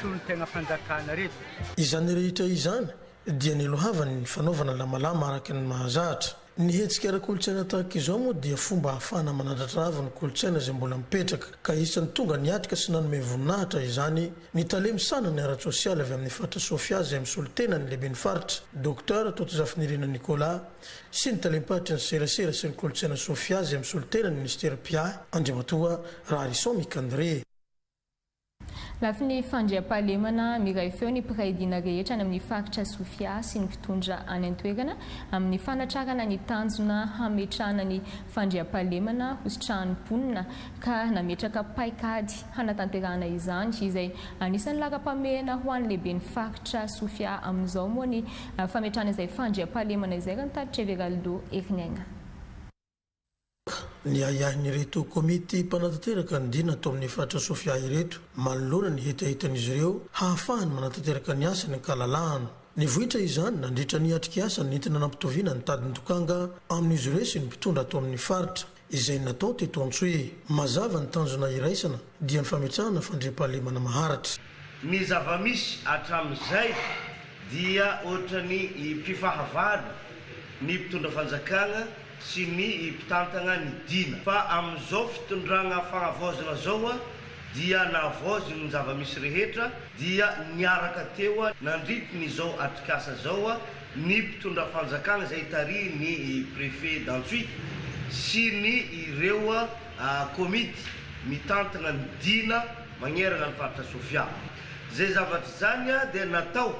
solontegnam-panjakana reto. Izany rehetra izany dia nilohavany ny fanaovana lamalama araka ny mahazatra. Ny hetsika ara-kolontsaina tahaka izao moa dia fomba ahafahana manandratra avo ny kolontsaina izay mbola mipetraka, ka isan'ny tonga niatrika sy nanome voninahitra izany ny tale misahana ny ara-tsosialy avy amin'ny faritra Sofia izay misolo tena ny lehiben'ny faritra, Docteur Totozafinirina Nicolas, sy ny talem-paritry ny serasera sy ny kolontsaina Sofia izay misolo tena ny minisitera mpiahy, Andriamatoa Raharison Micandré. Lafiny fandriampahalemana, miray feo ny mpiray dina rehetra any amin'ny faritra Sofia sy ny mpitondra any an-toerana amin'ny fanatrarana ny tanjona hametrahana ny fandriampahalemana hositrahan'ny mponina ka nametraka paikady hanatanterahana izany izay anisan'ny laharam-pahamehana ho an'ny lehiben'ny faritra Sofia amin'izao moa ny fametrahana izay fandriampahalemana izay raha ny tatitra Everaldo Heriniaina. Ny ahiahin'ireto komity mpanatanteraka ny dina ato amin'ny faritra Sofia ireto manoloana ny hetahetan'izy ireo hahafahany manatanteraka ny asany an-kalalahana. Nivoitra izany nandritra ny atrikasa nentina nampitoviana ny tadin-dokanga amin'izy ireo sy ny mpitondra ato amin'ny faritra, izay natao teto Antsohihy. Mazava ny tanjona iraisana dia ny fametrahana fandriampahalemana maharitra. Ny zava-misy hatramin'izay dia ohatran'ny mpifahavalo ny mpitondra fanjakana. sy ny mpitantagna ny Dina. Fa amin'izao fitondragna fagnavaozagna zao dia navaozigny ny zava-misy rehetra dia niaraka teo nandritry ny zao atrikasa zao ny mpitondra fanjakagna izay tarihin'ny Préfet d'Antsohihy sy ny ireo komity mitantagna ny Dina magneragna ny faritra Sofia. Zay zavatra izany dia natao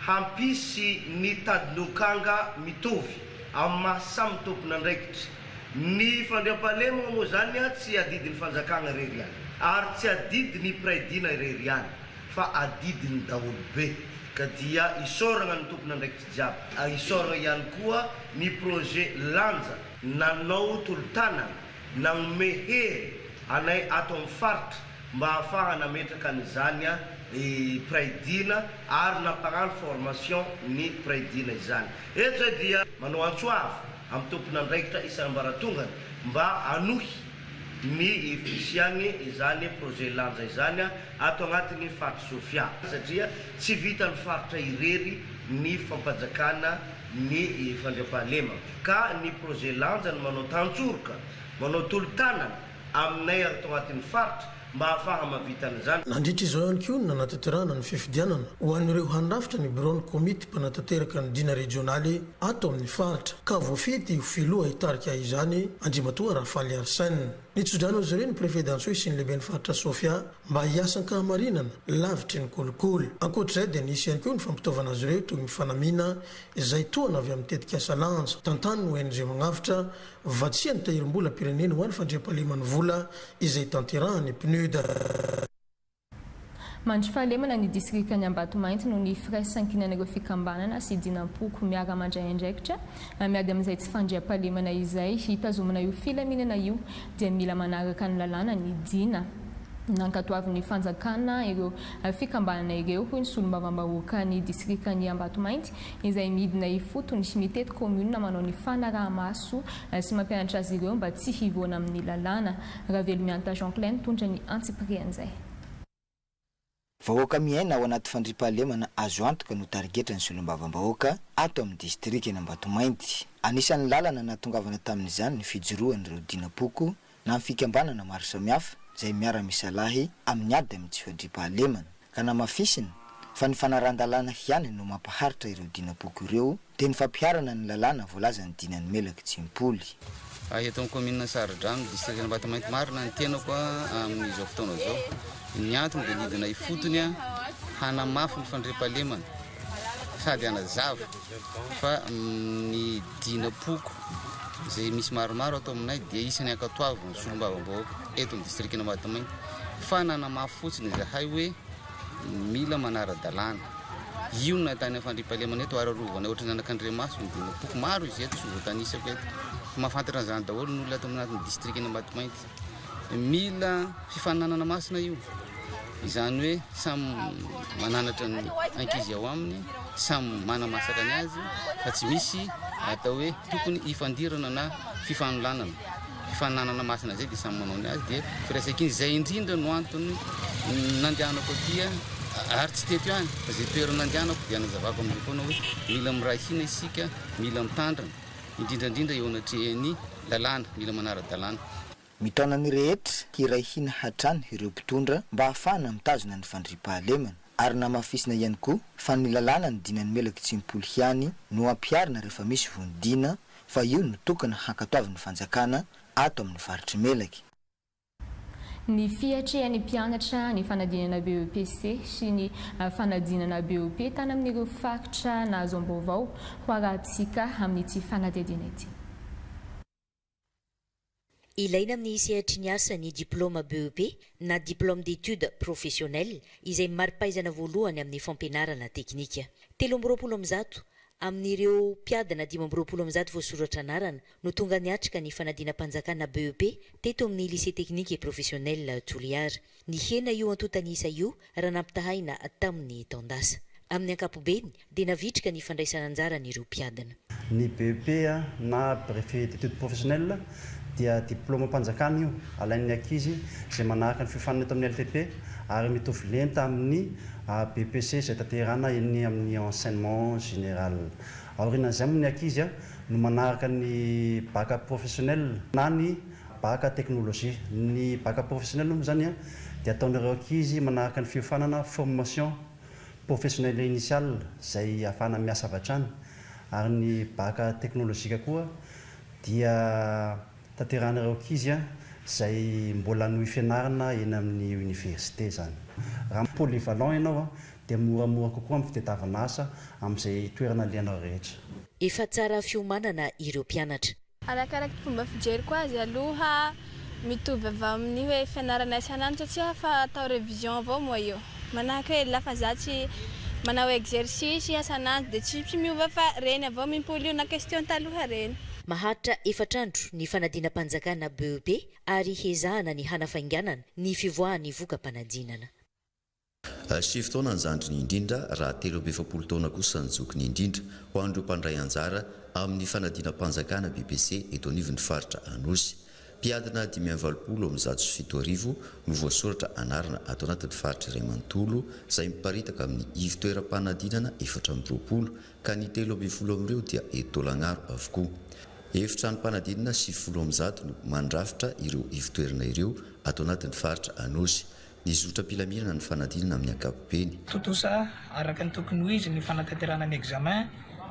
hampisy ny tadin-dokanga mitovy amin'ny maha samy tompon'andraikitra. Ny fandriampahalemagna moa izany tsy adidin'ny fanjakagna irery ihany ary tsy adidin'ny mpiray dina irery ihany fa adidin'ny daholobe ka dia isaoragna ny tompon'andraikitry jiaby, isaoragna ihany koa ny projet Lanja nanao tolo-tanana nagnome hery anay ato amin'ny faritra mba hahafahana nametraka an'izany mpiray dina ary nampagnano formation ny mpiray dina izany. Eto izay dia manao antso avo amin'ny tompon'andraikitra isan'ambaratongany mba hanohy ny fisiany izany projet Lanja izany ato agnatin'ny faritr'i Sofia satria tsy vitan'ny faritra irery ny fampanjakana ny fandriampahalemana ka ny projet Lanja no manao tantsoroka, manao tolo-tanana aminay ato agnatin'ny faritra mba hahafaha mahavita an'izany. Nandritra izao ihany koa no nanatanterahana ny fifidianana ho an'ireo handrafitra ny biraon'ny komity mpanatanteraka ny dina rejionaly ato amin'ny faritra ka voafidy ho filoha hitarika izany Andriamatoa Rafaly Arsène. Nitsodrano azy ireo ny Préfet d'Antsohihy sy ny lehiben'ny faritra Sofia mba hiasa an-kahamarinana, lavitry ny kolikoly. Ankoatra izay dia nisy ihany koa ny fampitaovana azy ireo toy ny fanamiana izay tohana avy amin'ny tetikasa Lanja, tantanin'ny ONG Magnavotra, Vatsian'ny Tahirimbolam-pirenena ho an'ny fandriampahaleman'ny vola izay tanterahan'ny PNUD. Mandry fahalemana ny distrikan'i Ambatomainty noho ny firaisankinan'ireo fikambanana sy dinam-poko miara-mandray andraikitra miady amin'izay tsy fandriampahalemana izay. Hitazomana io filaminana io dia mila manaraka ny lalàna ny dina. Nankatoavin'ny fanjakana ireo fikambanana ireo, hoy ny solombavambahoakan'ny distrikan'i Ambatomainty, izay midina ifotony, mitety kaominina manao ny fanaraha-maso sy mampianatra azy ireo mba tsy hivoana amin'ny lalàna. Ravelomianta Jean Clain nitondra ny antsipirian'izay. Vahoaka miaina ao anaty fandriampahalemana azo antoka no tarigetran'ny solombavambahoaka ato amin'ny distrikan'Ambatomainty. Anisan'ny lalana nahatongavana tamin'izany ny fijoroan'ireo dinam-poko na ny fikambanana maro samihafa izay miara-misalahy amin'ny ady amin'ny tsy fandriampahalemana, ka namafisiny fa ny fanarahan-dalàna ihany no mampaharitra ireo dinam-poko ireo, dia ny fampiharana ny lalàna voalazan'ny dinan'i Melaky Tsimpoly. Eto amin'ny kaominina Sarodrano, distrikan'Ambatomainty marina ny tenako amin'izao fotoana izao. Ny antony dia nidina ifotony hanamafy ny fandriampahalemana sady hanazava fa ny dinam-poko izay misy maromaro ato aminay dia isan'ny ankatoavin'ny solombavambahoaka eto amin'ny distrikan'Ambatomainty fa nanamafy fotsiny izahay hoe mila manara-dalàna. Io no nahitana fandriampahalemana eto ary arovana ohatran'ny anakandriamaso ny dinam-poko. Maro izy eto, tsy voatanisako eto. Mahafantatra an'izany daholo ny olona ato anatin'ny distrikan'Ambatomainty. Mila fifaninanana masina io, izany hoe samy mananatra ny ankizy ao aminy, samy manamasaka ny azy fa tsy misy atao hoe tokony hifandirana na fifanolanana. Fifaninanana masina izay dia samy manao ny azy dia firaisankina. Izay indrindra no antony nandehanako aty ary tsy teto ihany fa izay toerana nandehanako dia nanazavako amin'ireo foana hoe mila miray hina isika, mila mitandrina. Indrindra indrindra eo anatrehan'ny lalàna, mila manara-dalàna. Mitaona ny rehetra hiray hina hatrany ireo mpitondra mba hahafahana mitazona ny fandriampahalemana ary namafisina ihany koa fa ny lalàna ny dinan'i Melaky Tsimpoly ihany no ampiharina rehefa misy vono dina fa io no tokana hankatoavin'ny fanjakana ato amin'ny faritr'i Melaky. Ny fiatrehan'ny mpianatra ny fanadinana BEPC sy ny fanadinana BEP tany amin'ireo faritra nahazoam-baovao ho arahantsika amin'ity fanadihadiana ity. Ilaina amin'ny sehatry ny asa ny diplaoma BEP na Diplôme d'études professionnelles izay mari-pahaizana voalohany amin'ny fampianarana teknika. 123 amin'ireo mpiadina 125 voasoratra anarana no tonga niatrika ny fanadinam-panjakana BEP teto amin'ny Lycée Technique et Professionnel Toliara. Nihena io antontan'isa io raha nampitahaina tamin'ny taon-dasa. Amin'ny ankapobeny dia navitrika ny fandraisana anjaran'ireo mpiadina. Ny BEP na Brevet d'études professionnelles dia diplaomam-panjakana io alain'ny ankizy izay manaraka ny fiofanana eto amin'ny LTP. ary mitovy lenta amin'ny BEPC izay tanterahana eny amin'ny enseignement général. Aorianan'izay moa ny ankizy no manaraka ny bac professionnel na ny bac technologie. Ny bac professionnel moa izany dia ataon'ireo ankizy manaraka ny fiofanana formation professionnelle initiale izay ahafahana miasa avy hatrany ary ny bac technologique koa dia tanterahan'ireo ankizy izay mbola hanohy fianarana eny amin'ny université izany. Raha polyvalent ianao dia moramora kokoa amin'ny fitadiavana asa amin'izay toerana alehanao rehetra. Efa tsara fiomanana ireo mpianatra. Arakaraka ny fomba fijeriko azy aloha, mitovy avy amin'ny hoe fianarana isan'andro satria fa atao révision avao moa io. Manahaka hoe lafa za tsy manao exercice isan'andro dia tsy miova fa reny avao mimpoly io na question taloha reny. Maharitra efatra andro ny fanadinam-panjakana BEP ary hezahana ny hanafainganana ny fivoahan'ny voka-panadinana. Sivy taona ny zandriny indrindra raha 43 taona kosa ny zokiny indrindra ho an'ireo mpandray anjara amin'ny fanadinam-panjakana BEPC eto anivon'ny faritra Anosy. Mpiadina 7085 no voasoratra anarana ato anatin'ny faritra iray manontolo izay miparitaka amin'ny ivon-toeram-panadinana 24 ka ny 13 amin'ireo dia eto Taolagnaro avokoa. Efitranom-panadinana 190 no mandrafitra ireo ivon-toerana ireo ato anatin'ny faritra Anosy. Nizotra am-pilaminana ny fanadinana amin'ny ankapobeny. Tontosa araka ny tokony ho izy ny fanatanterahana ny examen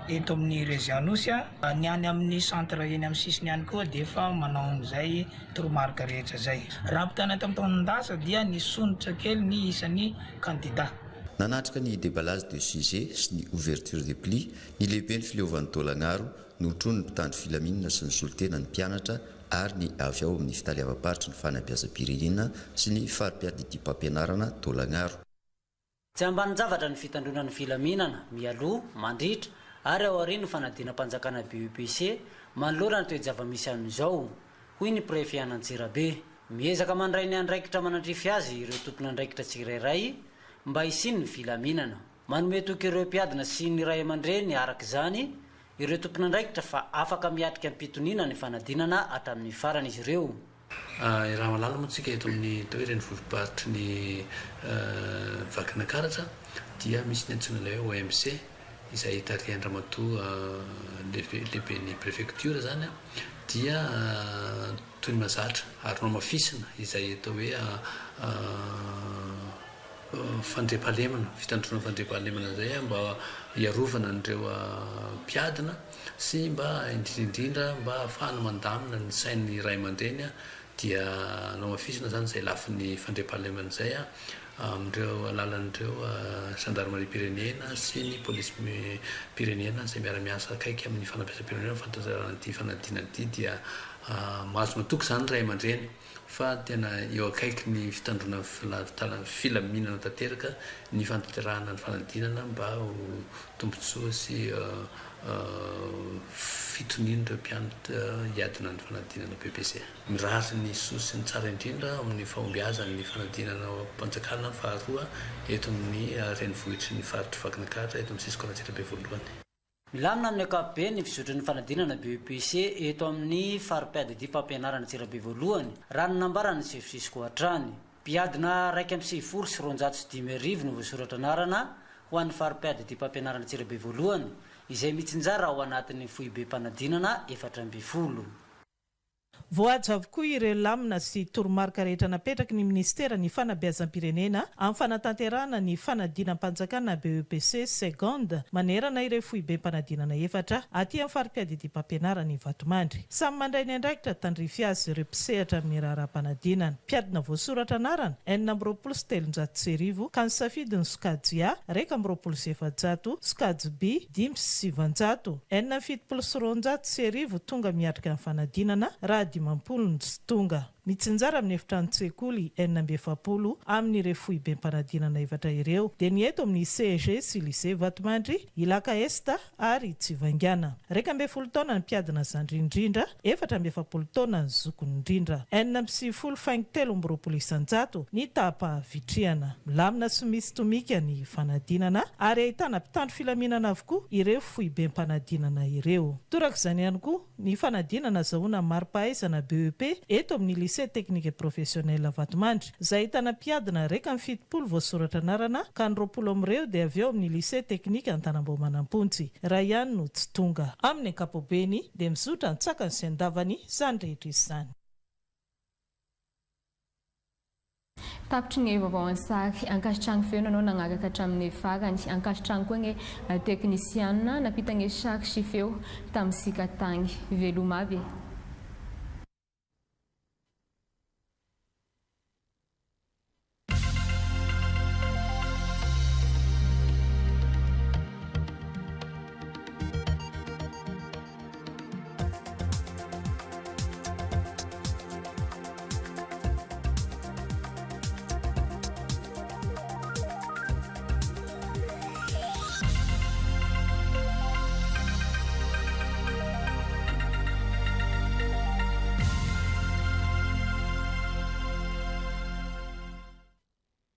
eto amin'ny Région Anosy. Ny any amin'ny centre eny amin'ny sisiny ihany koa dia efa manao an'izay toromarika rehetra izay. Raha ampitahaina tamin'ny taon-dasa dia nisondrotra kely ny isan'ny kandida. Nanatrika ny déballage de sujet sy ny ouverture de pli ny lehiben'ny fileovan'i Taolagnaro, notronin'ny mpitandro filaminana sy ny solontenan'ny mpianatra ary ny avy ao amin'ny fitaleavam-paritry ny fanabeazam-pirenena sy ny fari-piadidiam-pampianarana Taolagnaro. Tsy ambanin-javatra ny fitandroana ny filaminana mialoha, mandritra ary aorian'ny fanadinam-panjakana BEPC manoloana ny toe-java-misy amin'izao, hoy ny Préfet an'Antsirabe. Miezaka mandray ny andraikitra manandrify azy ireo tompon'andraikitra tsirairay mba hisian'ny filaminana. Manome toky ireo mpiadina sy ny ray aman-dreny araka izany ireo tompon'andraikitra fa afaka miatrika am-pitoniana ny fanadinana hatramin'ny farany izy ireo. Raha mahalala moa tsika eto amin'ny atao hoe renivohi-paritry ny Vakinankaratra dia misy ny antsoina ilay hoe OMC izay tarihan-dRamatoa lehiben'ny prefektiora izany dia toy ny mahazatra ary nohamafisina izay atao hoe fandriampahalemana, fitandroana fandriampahalemana izay mba hiarovana an'ireo mpiadina sy mba indrindra indrindra mba hahafahana mandamina ny sain'ny ray aman-dreny dia nohamafisina izany izay lafiny fandriampahalemana izay amin'ireo alalan'ireo zandarimariam-pirenena sy ny polisim-pirenena izay miara-miasa akaiky amin'ny fanabeazam-pirenena amin'ny fanatanterahana ity fanadinana ity dia mahazo matoky izany ny ray aman-dreny fa tena eo akaiky ny fitandroana filaminana tanteraka ny fanatanterahana ny fanadinana mba ho tombontsoa sy fitonian'ireo mpianatra hiadina ny fanadinana BEPC. Mirary ny soa sy ny tsara indrindra amin'ny fahombiazan'ny fanadinana mpanjakana faharoa eto amin'ny renivohitry ny faritry Vakinankaratra eto amin'ny sisikoran'Antsirabe voalohany. Milamina amin'ny ankapobeny ny fizotry ny fanadinana BEPC eto amin'ny fari-piadidiam-pampianarana Antsirabe voalohany, raha ny nambaran'ny sefo Cisco hatrany. Mpiadina 291 no voasoratra anarana ho an'ny fari-piadidiam-pampianarana Antsirabe voalohany, izay mitsinjara ao anatin'ny foibem-panadinana 14. Voahaja avokoa ireo lamina sy toromarika rehetra napetraky ny minisiteran'ny Fanabeazam-pirenena amin'ny fanatanterahana ny fanadinam-panjakana BEPC Seconde manerana ireo foibem-panadinana efatra aty amin'ny fari-piadidiam-pampianaran'i Vatomandry. Samy mandray ny andraikitra tandrify azy ireo mpisehatra amin'ny raharaham-panadinana. Mpiadina voasoratra anarana, 1326 ka nisafidy ny sokajy A, 421, sokajy B, 905. 1276 tonga miatrika ny fanadinana raha 50 no tsy tonga. Mitsinjara amin'ny efitranon-tsekoly 46 amin'ireo foibem-panadinana efatra ireo dia ny eto amin'ny CEG sy Lycée Vatomandry, Ilaka Est ary Tsivaingana. 11 taona ny mpiadina zandry indrindra, 44 taona ny zokiny indrindra. 96 faingo 23% ny taham-pahavitrihana. Milamina sy misy tomika ny fanadinana ary ahitana mpitandro filaminana avokoa ireo foibem-panadinana ireo. Toraka izany ihany koa ny fanadinana azahoana mari-pahaizana BEP eto amin'ny Lycée. Lycée Technique et Professionnel Vatomandry, izay ahitana mpiadina 71 voasoratra anarana ka ny 20 amin'ireo dia avy ao amin'ny Lycée Technique Antanambao Manampontsy. Iray ihany no tsy tonga. Amin'ny ankapobeny dia mizotra an-tsakany sy an-davany izany rehetra izany. Tapitry ny vaovao an-sary. Ankasitrahagny feno anao nagnaraka hatramin'ny farany. Ankasitrahagny koa ny teknisianina nampita ny sary sy feo tamintsika tagny. Veloma aby e.